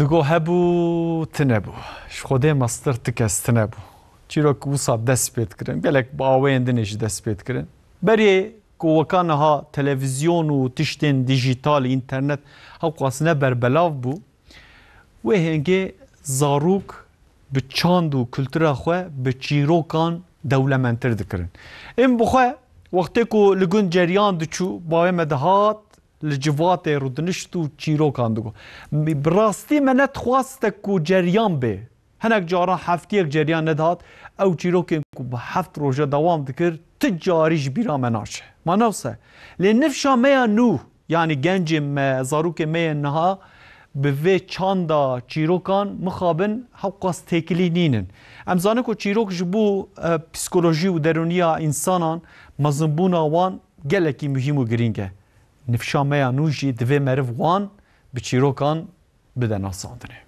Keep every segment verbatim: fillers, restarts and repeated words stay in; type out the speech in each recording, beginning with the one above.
Digo hebû, tine bû. Ji Xwedê mestir ti kes tine bû. Çîrok wisa dest pê dikirin. Gelek bi awayên din ê jî dest pê dikirin. Berê ku weka niha televîzyon û tiştên dîjîtal, înternet hewqas ne berbelav bû, wê hêngê zarok bi çand û kultura xwe bi çîrokan dewlemendtir dikirin. Ên bi xwe wextê ku li gund ceriyan diçû, bavê me dihat li civatê rûdinişt û çîrokan digot. Bi rastî me nedixwast ku ceriyan bê. Hinek caran heftiyek ceriyan nedihat, ew çîrokên ku bi heft roje dewam dikir, ti carî ji bîra me naçe. Ma ne wisa ye? Lê nifşa me ya nû, yanî gencên me, zarokên me yên niha bi vê çanda çîrokan mixabin hewqas têkilî nînin. Em zanin ku çîrok ji bo, e, psîkolojî û derûniya însanan, mezinbûna wan gelekî muhîm û girîng e. Nifşa me ya nû jî divê meriv wan bi çîrokan bide nasandinê.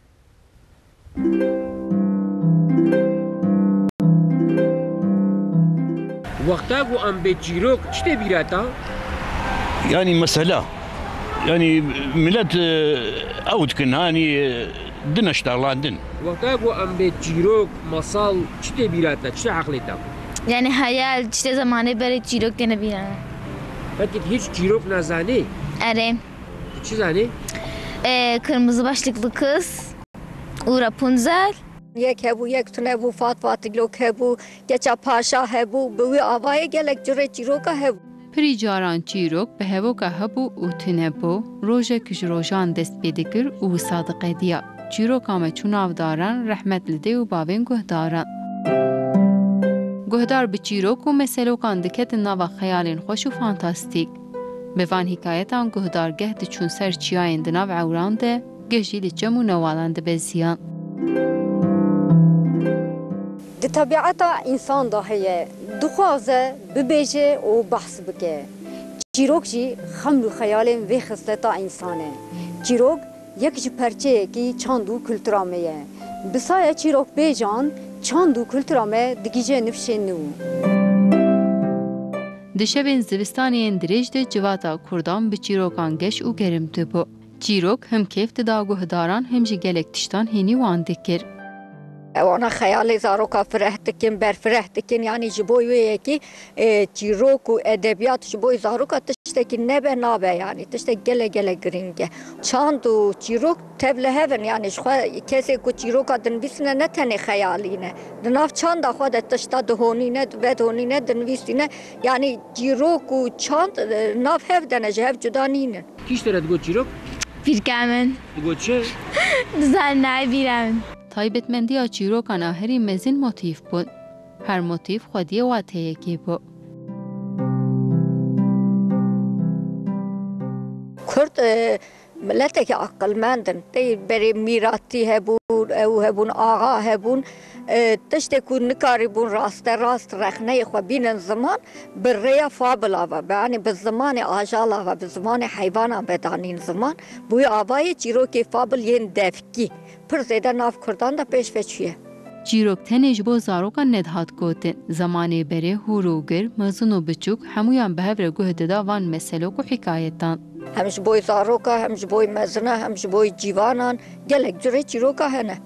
Wexta ku em bê çîrok çi tê bîra te? Yanî mesela, yanî millet, e, ew dikin, hanî, e, din eştalandin. Wexta ku em bê çîrok, masal çi tê bîra te? Çi tê heqlê te? Yani hayal, işte zamanı böyle çîrok têne bîra me. Peki hiç çîrok nazanî? Erê. Tu çi zanî? Ee, kırmızı başlıklı kız. Û Rapunzel. Yek hebû, yek tune bû, Fat Fatilok hebû, Keça Paşa hebû, bi wî avayê gelek curê çîroka hebû. Pirî caran çîrok bi hevoka hebû û tune bû, rojek ji rojan dest pê dikir û wisa diqediya. Çîroka me çû nav daran, rehmet li dê û bavên guhdaran. Guhdar bi çîrok û meselokan diketin nava xeyalên xweş û fantastîk. Bi van hîkayetan guhdar geh diçûn ser çiyayên di nav ewran de, geh jî li çem û newalan dibeziyan. Di tebiata însan de heye, dixwaze bibêje û behs bike. Çîrok jî xeml û xeyalên vê xisleta însan e. Çîrok yek ji perçeyekî çand û kultura me ye. Bi saya çîrokbêjan çand û kultura me digihîje nifşên nû. Di şevên zivistanê yên dirêj de civata kurdan bi çîrokan geş û gerim dibû. Çîrok him kêf dida guhdaran, him jî gelek tiştan hênî wan dikir. Wana xeyalê zaroka fireh dikin, berfireh dikin, yanî ji bo wê yekî, e, çîrok û edebiyat ji bo zaroka tiştekî nebe nabe, yanî tiştek gelek gelek girîng e. Çand û çîrok tev li hev in, yanî ji xwe kesê ku çîroka dinivîsine ne tenê xeyalî ne. Di nav çanda xwe de tişta dihonîne, vedhonîne, dinivîsîne. Yanî çîrok û çand, e, nav hev de ne, ji hev cuda nînin. Kî ji te re digot çîrok? Pîrka min. Digot çi? Dizan nayê bîra min. Taybetmendiya çîrokan a herî mezin motîf bûn. Her motîf xwediyê wateyekê bû. Kurd, e, mileteke aqilmend in. Tey berê mîratî hebûn, ew hebûn, axa hebûn. E, tiştê ku nikarîbûn raste rast rexneyê xwe bînin ziman, bi rêya fabila ve, bi, yanî bi zimanê ajala ve, bi zimanê heyvanan ve danîn ziman. Bi wî avayê çîrokê fabil yên devkî pir zêde nav kurdan de pêş ve çûye. Çîrok tenê ji bo zarokan nedihat gotin. Zemanê berê hûr û gir, mezin û biçûk, hemûyan bi hev re guh dida van meselok û hikayetan. Hem ji bo zaroka, hem ji bo mezina, hem ji bo cîvanan gelek curê çîroka hene.